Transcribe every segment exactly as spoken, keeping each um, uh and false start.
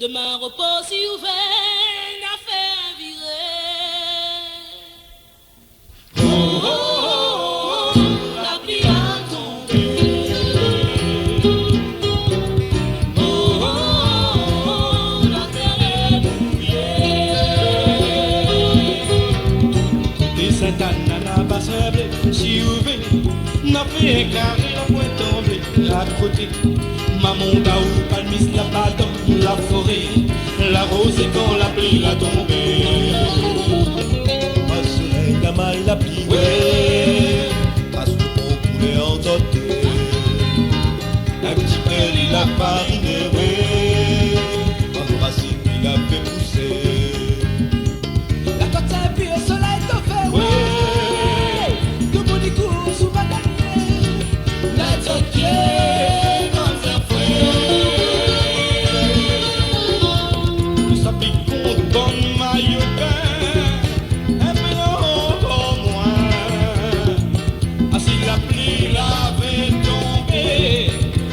Domin ropo si ouvèr, na fé viré. Oh, oh, oh, oh, la pli la tonbé. Oh, oh, oh, oh, la tèr lé mouyé. Tout Sint-Ann na pa sanblé, si ouvèr, na fé karé, la poin tonbé. La koté, ma mont aou, palmis la pa dan la foré, la rozé kan la pli la tonbé. Pas solèy la may la pli, wé. Pas lo pon koulèr andoté. In ti pé li la fariné, wé. An rasine li la fé pousé. La kot sé pir solèy to fé, wé. Wé. Ke boni kou sou bananié. La tiotié kan sa fré. Sa pik kont bann mayo bin. In pé ankor moin. A si la pli lavé tonbé,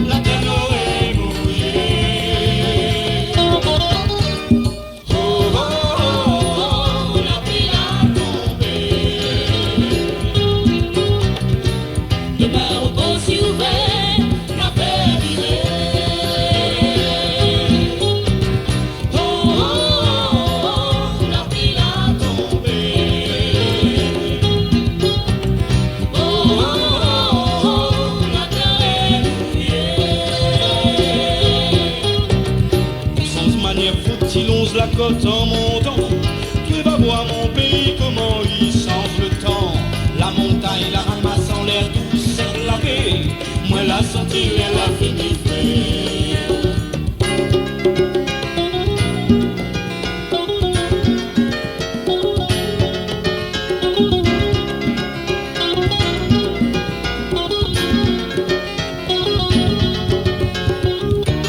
la tèr noré mouyé. Oh, oh, oh, oh, la pli la tonbé. Domin ropo si ouvèr, na fé viré. Oh, oh, oh, oh, la pli la tonbé. Oh, oh, oh, oh, la tèr lé mouyé. Sanz manièr, fo ti lonz la kot an montan. Ou va voir mon péi koman li sanz lo tan. La montagn la ramas anlèr, tou sèk la pé. Moin la santi lèr la fini fé.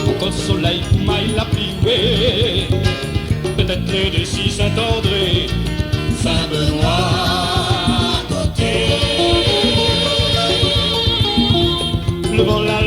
Ankor solèy, may la pli, wé. Pétèt lé dési Sint-André, Sin-Benoi koté. Lo van la